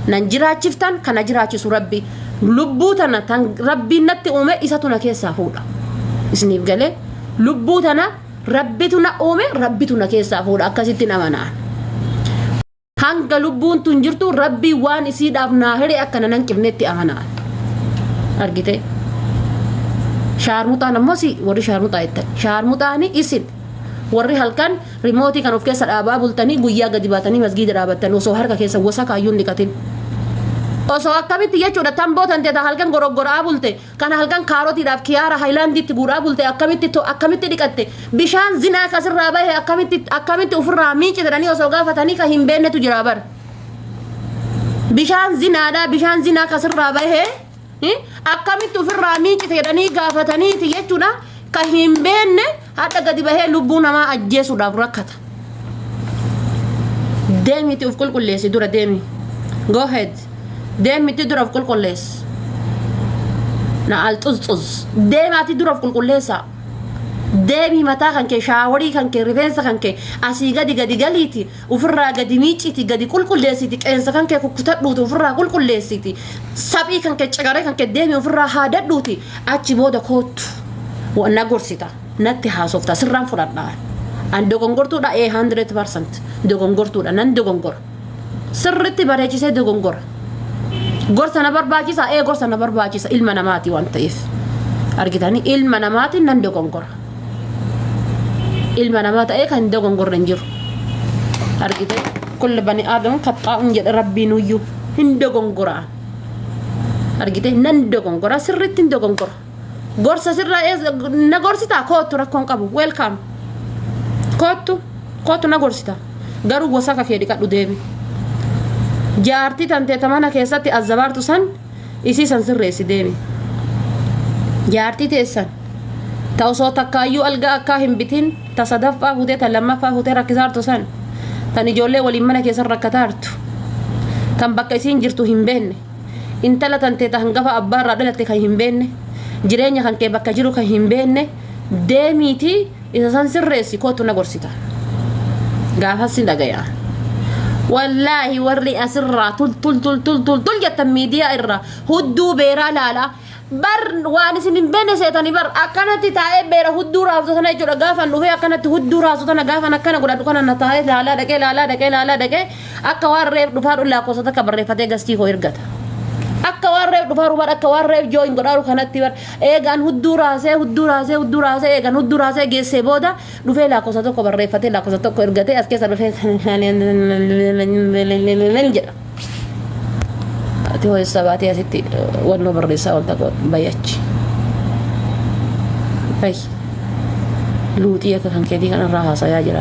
Nan jiraachiftan kana jiraachisu Rabbi. Lubbuu tana tan Rabbiin natti uume isatu na keessaa fuudha. Isiniif galee lubbuu tana Rabbitu na uume, Rabbitu na keessaa fuudha, akkasittin amanaan. Hanga lubbuun tun jirtu Rabbiin waan isiidhaaf naa hire akka nan hanqifnetti amanaan. Argite? Shaarmuxaan ammoo si warri shaarmuxaa jettan. Shaarmuxaani isin warri halkan rimootii kan of keessa dhaabaa bultanii guyyaa gadi baatanii masgiida dhaabattan osoo harka keessa wasakaayyuu hin dhiqatin. Osoo akkamitti jechuudha tamboo tantee ta halkan goroggoraa bulte Kana halkan kaarotiidhaaf kiyaara hayilaandiitti guuraa bulte akkamitti to akkamitti dhiqatte, bishaan zinaa ka sirraa bahe akkamitti akkamitti ofirraa miicite jedhanii osoo gaafatanii ka hin beeknetu jira bar. Bishaan zinaadhaa, bishaan zinaa ka sirraa bahe akkamitti ofirraa miicite jedhanii gaafataniiti jechuudha ka hin beekne hadha gadi bahee lubbuu namaa ajjeesuudhaaf rakkata. Deemiti of qulqulleessi dura, deemi. Go ahead. Deemiti dura of qulqulleessi. Na al xuzxuz. Deemaati dura of qulqulleessaa. Deemii mataa kan kee, shaaworii kan kee, rifeensa kan kee asii gadi gadi galiiti ofirraa gadi miiciiti, gadi qulqulleessiti, qeensa kan kee kukkutadhuuti ofirraa qulqulleessiti, saphii kan kee, cigaree kan kee deemii ofirraa haadadhuuti, achi booda koottu na gorsita, natti haasofta, sirraan fudhadha. An dogongortuudha, ee, 100% dogongortuudha, nan dogongora. Sirritti bareechisee dogongora. Gorsa na barbaachisa, ee, gorsa na barbaachisa, ilma namaati waan ta'eef. Argitanii, ilma namaatiin nan dogongora. Ilma namaa ta'ee kan hin dogongorre hin jiru. Argite, kulli bani aadam kaxxaa'uun jedhe Rabbiin uyyuu hin dogongora. Argite, nan dogongora, sirriitti hin dogongora. Gorsa sirraa na gorsitaa, koottu, rakkoon qabu, welcome, koottu, koottu, na gorsita. Garuu wasaka kee dhiqadhu, deemi. Jaartii tantee ta mana keessatti azzabaartu san isii san sirreessi, deemi. Jaartii teessan ta osoo takkaayyuu algaa akkaa hin bitin, ta sadaffaa fuutee, ta lammaffaa fuutee rakkisaartu san, tan ijoollee waliin mana keessan rakkataartu, tan bakka isiin jirtu hin beekne, intala tantee ta hangafa abbaa irraa dhalatte kan hin beekne, jireenya kan kee bakka jiru kan hin beekne, deemiitii isa san sirreessi, kootu na gorsita. Gaafas sin dhagaya. Wallaahi warri asirraa tul tul tul tul tul tul jettan miidiyaa irraa hudduu beeraa laalaa bar, waan isin hin beekne seetanii bar. Akkanatti taa'ee beera hudduu raaftu sana jechuudha, gaafan dhufee akkanatti hudduu raastu tana gaafan akkana godhadhu kana na taa'ee laalaa dhaqee, laalaa dhaqee, laalaa dhaqee, akka waan reef dhufaa dhufu lakkoofsa takka barreeffatee gastii koo ergata. Akka waan reef dhufaa dhufu, akka waan reef join godhaaru kanatti bar eegaan hudduu raasee, hudduu raasee, hudduu raasee, eegaan hudduu raasee geessee booda dhufee lakkoofsa tokko barreeffatee lakkoofsa tokko ergatee as keessa dhufee jedha. Ati hoo baatee asitti wannoo barreessaa wanta bayachi. Bay. Luuxii akka kan keetii kanarraa haasayaa jira.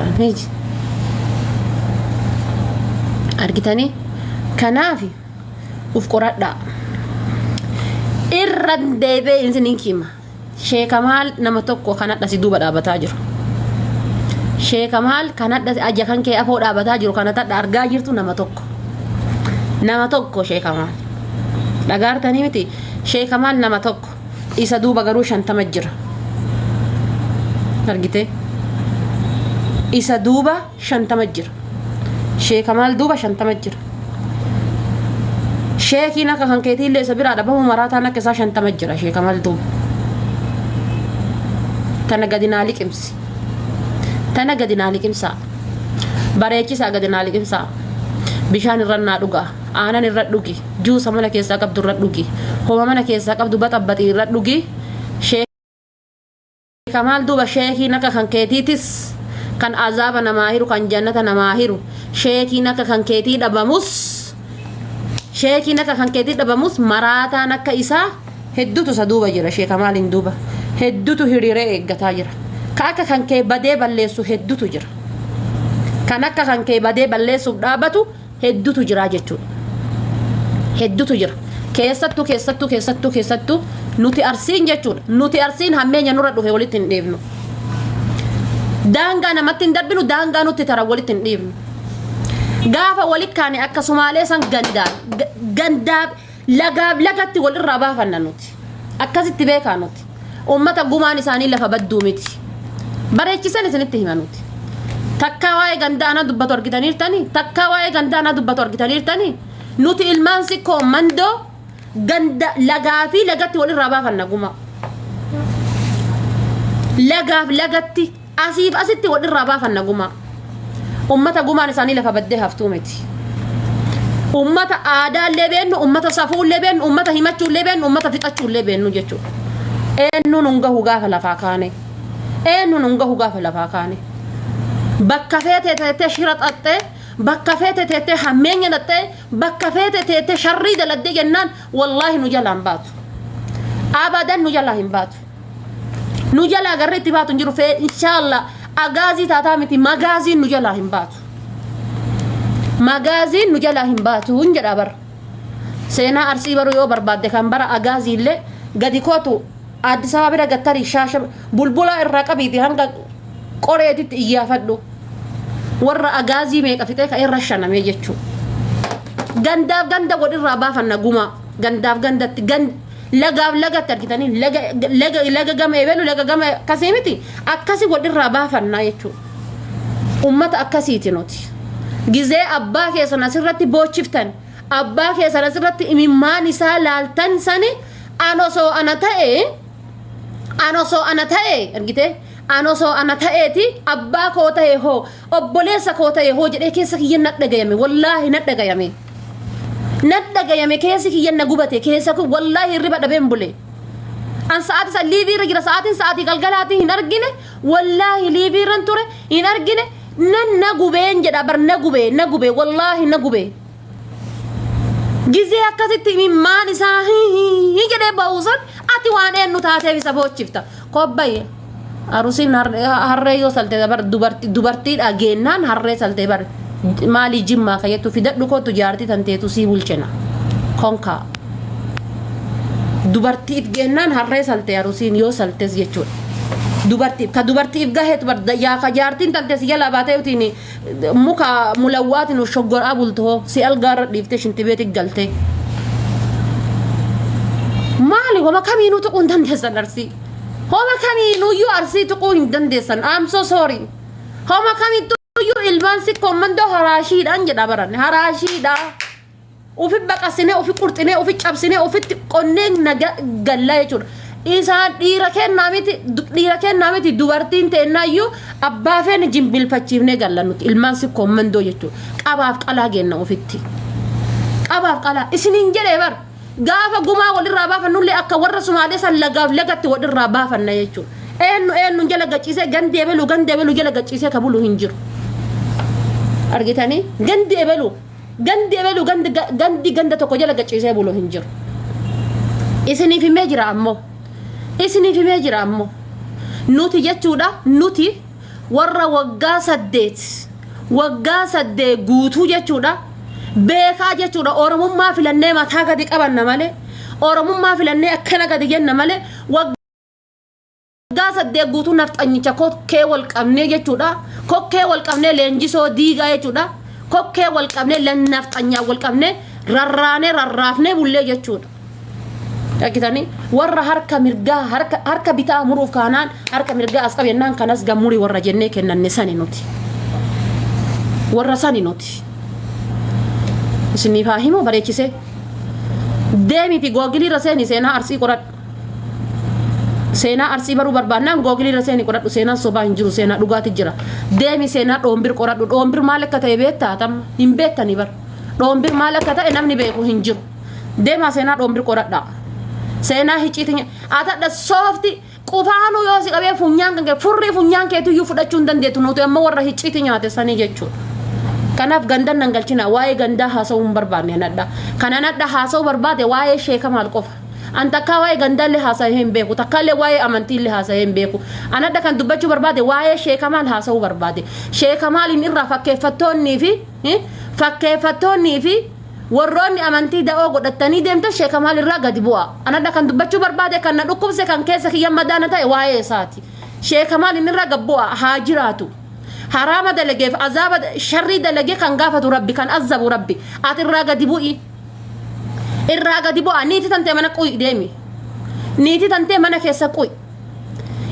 Argitanii? Kanaaf uf qoradhaa. Irra deebi'ee isiniin hima. Sheekamaal nama tokko kanadha si duuba dhaabataa jiru. Sheekamaal kanadha aja kan kee afoo dhaabataa jiru, kana tadha argaa jirtu, nama tokko. Nama tokko sheekamaal. Dhagaartanii miti, sheekamaal nama tokko. Isa duuba garuu 50 jira. Argite? Isa duuba 50 jira. Sheekamaal duuba 50 jira. Sheekiin akka kan keetiillee isa biraa dhabamu, maraataan akka isaa 50 jira sheekamaal duuba. Tana gadi naa liqimsi. Tana gadi naa liqimsaa. Bareechisaa gadi naa liqimsaa. Bishaan irra naa dhugaa. Aanan irra dhugi. Juusa mana keessaa qabdu irra dhugi. Homa mana keessaa qabdu baxabbaxii irra dhugi. Sheekamaal duuba sheekiin akka kan keetiitis kan azaaba namaa hiru, kan jannata namaa hiru, sheekiin akka kan keetii dhabamus, sheekiin akka kan keetii dhabamus, maraataan akka isaa hedduutu isa duuba jira. Sheekamaaliin duuba hedduutu hiriiree eeggataa jira. Ka akka kan kee badee balleessu hedduutu jira. Kan akka kan kee badee balleessuuf dhaabatu hedduutu jira jechuudha. Hedduutu jira. Keessattuu, keessattuu, keessattuu, keessattuu nuti Arsiin jechuudha. Nuti Arsiin hammeenya nurra dhufe walitti hin dhiifnu. Daangaa namatti hin darbinu, daangaa nutti tara walitti hin dhiifnu. Gaafa walitti kaane akka Sumaalee san gandaa gandaa lagaaf lagatti walirraa baafanna nuti. Akkasitti beekaa nuti. Uummata gumaan isaanii lafa badduu miti. Bareechisan isinitti hima nuti. Takkaa waa'ee gandaa ana dubbatu argitaniirtanii? Takkaa waa'ee gandaa ana dubbatu argitaniirtanii? Nuti ilmaan sikkoo mandoo ganda lagaa fi lagatti walirraa baafanna gumaa. Lagaaf lagatti asiif asitti walirraa baafanna gumaa. Ummata gumaan isaanii lafa baddee haftuu miti. Ummata aadaallee beennu, ummata safuullee beennu, ummata himachuullee beennu, ummata fixachuullee beennu jechuudha. Eenyuun nun gahu gaafa lafaa kaane. Eenyuun nun gahu gaafa lafaa kaane. Bakka feete teettee shira xaxxee, bakka feete teettee hammeenya xaxxee, bakka feete teettee sharrii daladdee jennaan wallaahi nu jalaa hin baatu. Abadan nu jalaa hin baatu. Nu jalaa garri itti baatu hin jiru. Fee inshaallah agaazii taataa miti magaaziin nu jalaa hin baatu. Magaaziin nu jalaa hin baatu hin jedha bara. Seenaa Arsii baruu yoo barbaadde kan bara agaazii illee gadi kootu Addis Ababa bira gattarii shaasha bulbulaa irraa qabiiti hanga qoreetitti iyyaafadhu. Warra agaazii meeqa fixee ka'ee rashanamee jechuudha. Gandaaf ganda walirraa baafanna gumaa. Gandaaf gandatti gan lagaaf lagatti argitanii laga laga laga gama ebelu laga gama akkasii miti akkasi walirraa baafannaa jechuudha. Ummata akkasiiti nuti. Gizee abbaa keessan asirratti boochiftan abbaa keessan asirratti imimmaan isaa laaltan sani an osoo ana ta'e an osoo ana ta'e argite an osoo ana ta'eeti abbaa koo ta'e hoo obboleessa koo ta'e hoo jedhee keessa kiyya na dhagayame wallaahi na dhagayame na dhagayame keessi kiyya na gubate keessa kun wallaahi hirriba dhabeen bule an sa'aati san liivii irra jira sa'aatiin sa'aatii galgalaatii hin argine wallaahi liivii irran ture hin argine nan na gubeen jedha bar na gube na gube wallaahi na gube Gizee akkasitti imimmaan isaa hii jedhee ba'u san ati waan eenyu taateef isa boochifta. Kobbayye arusiin harree yoo salte bar dubartii dubartiidha geennaan harree saltee bar maalii jimmaa kayyattu fidadhu kootu jaartii tanteetu sii bulchina. Konkaa. Dubartiif geennaan harree salte arusiin yoo saltes jechuudha. Dubartiif ka dubartiif gaheetu bar yaa ka jaartiin tante si jalaa baatee utiin muka mulawwaatiin shoggoraa bultu hoo si algaarra dhiiftee shintibeeti galtee. Maali homa kamiinuu tuquu hin dandeessan arsii. Homa kamiinuyyuu arsii tuquu hin dandeessan. I'm so sorry. Homa kamittuyyuu ilmaan si kommandoo haraashiidhaan jedha baran. Haraashiidha. Ufi baqasinee, ufi qurxinee, ufi cabsinee, ufitti qonnee naga gallaa jechuudha. Isaan dhiira kennaa miti, dhiira kennaa miti dubartiin teennaayyuu abbaa feene jimbilfachiifnee galla nuti ilmaan si kommandoo jechuudha. Qabaaf qalaa genna ufitti. Qabaaf qalaa isiniin jedhee bar gaafa gumaa walirraa baafannullee akka warra Sumaalee san lagaaf lagatti walirraa baafanna jechuudha. Eenyu eenyu jala gachiisee gandi ebelu gandi ebelu jala gachiisee ka bulu hin jiru. Argitanii gandi ebelu Gandi ebelu gandi gandi ganda tokko jala gaciisee bulu hin jiru. Isiniif himee jira ammoo. Isiniif himee jira ammoo. Nuti jechuudha nuti warra waggaa 8 waggaa 8 guutuu jechuudha beekaa jechuudha Oromummaa filannee mataa gadi qabanna malee Oromummaa filannee akkana gadi jenna malee waggaa Waggaa 8 guutuu nafxanyicha kokkee wal qabnee jechuudha. Kokkee wal qabnee leenjisoo diigaa jechuudha. Kokkee wal qabnee nafxanyaa wal qabnee rarraanee rarraafnee bullee jechuudha. Argitanii warra harka mirgaa harka harka bitaa muruuf kaanaan harka mirgaa as qabi jennaan kanas gammurii warra jennee kennanne sani nuti. Warra sani nuti. Isiniif haa himu bareechisee. Deemiti googilii irra seeni seenaa arsii qoradhu. Seenaa Arsii baruu barbaannaan googilii irra seeni qoradhu seenaan sobaa hin jiru seenaa dhugaati jira. Deemi seenaa dhoombir qoradhu dhoombir maal akka ta'e beektaa tamma hin beektanii bar. Dhoombir maal akka ta'e namni beeku hin jiru. Deemaa seenaa dhoombir qoradhaa. Seenaa hiciiti atadha soofti qufaanuu yoo si qabee funyaan kan kee furrii funyaan keetiyyuu fudhachuu hin dandeettu nuti amma warra hiciiti nyaate sanii jechuudha. Kanaaf gandan nan galchina waa'ee gandaa haasa'uu hin barbaanne anadha. Kan anadha haasa'uu barbaade waa'ee sheeka maal qofa. An takkaa waa'ee gandaallee haasa'ee hin beeku. Takkaallee waa'ee amantiillee haasa'ee hin beeku. An adda kan dubbachuu barbaade waa'ee sheeka maal haasa'uu barbaade. Sheeka maaliin irraa fakkeeffattoonnii fi fakkeeffattoonnii fi warroonni amantii da'oo godhattanii deemtan sheeka maal irraa gadi bu'a. An adda kan dubbachuu barbaade kan na dhukkubse kan keessa kiyya madaana ta'e waa'ee isaati. Sheeka maaliin irraa gad bu'a haa jiraatu. Haraama dalageef azaaba sharrii dalagee kan gaafatu rabbi kan azabu rabbi. Ati irraa gadi bu'i. Irraa gadi bu'aa niitii tantee mana quyi deemi. Niitii tantee mana keessa quyi.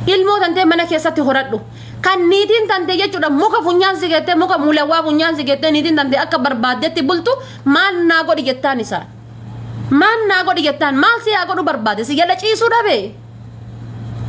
Ilmoo tantee mana keessatti horadhu. Kan niitiin tante jechuudha muka funyaan si geettee, muka mulawwaa funyaan si geettee, niitiin tante akka barbaaddetti bultu, maal naa godhi jettaan isaan? Maal naa godhi jettaan? Maal si haa godhu barbaade? Si jala ciisuu dhabe?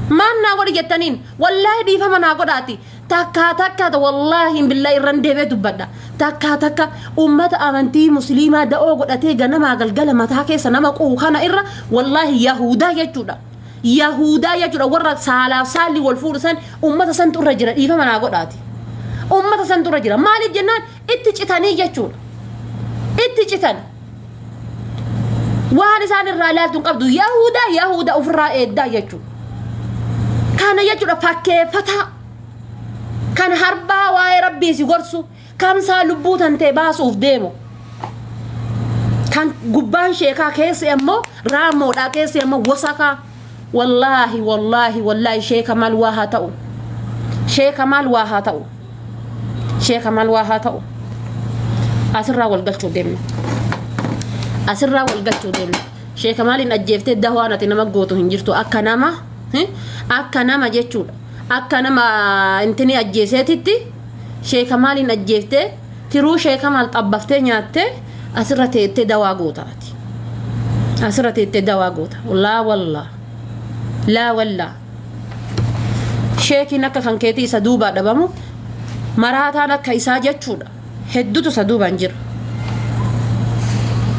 Maal naa godhi jettaniin? Wallaahi dhiifama naa godhaati. Takkaa takka, wallaahi billaahi, irran deebee dubbadha. Takkaa takka ummata amantii musliimaa da'oo godhatee ganamaa galgala mataa keessa nama quu kana irra, wallaahi, yahudaa jechuudha. Yahudaa jechuudha, warra saalaaf saalli wal fuudhu san, ummata santu irra jira, dhiifama naa godhaati. Ummata santu irra jira. Maaliif jennaan itti citanii jechuudha. Itti citan. Waan isaan irraa ilaaltu hin qabdu. Yahudaa yahudaa ofirraa eeddaa jechuudha. Kana jechuudha fakkeeffataa. Kan harbaa waa'ee rabbii si gorsu, kamsaa lubbuu tantee baasuuf deemu. Kan gubbaan sheekaa, keessi ammoo raamoodhaa, keessi ammoo wasakaa. Wallaahi, wallaahi, wallaahi, sheeka maal waa haa ta'u. Sheeka maal waa haa ta'u. Sheeka maal waa haa ta'u. Asirraa wal galchuu deemna. Asirraa wal galchuu deemna. Sheeka maaliin ajjeeftee dahwaan ati nama gootu hin jirtu. Akka nama, akka nama jechuudha. Akka nama intini ajjeeseetitti sheeka maaliin ajjeeftee, tiruu sheeka maal xabbaftee nyaattee asirra teettee dawaa gootaati. Asirra teettee dawaa goota. Laa wallaa. Laa wallaa. Sheekiin akka kan keetii isa duubaa dhabamu, maraataan akka isaa jechuudha. Hedduutu isa duubaan jira.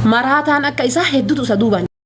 Maraataan akka isaa hedduutu isa duubaan.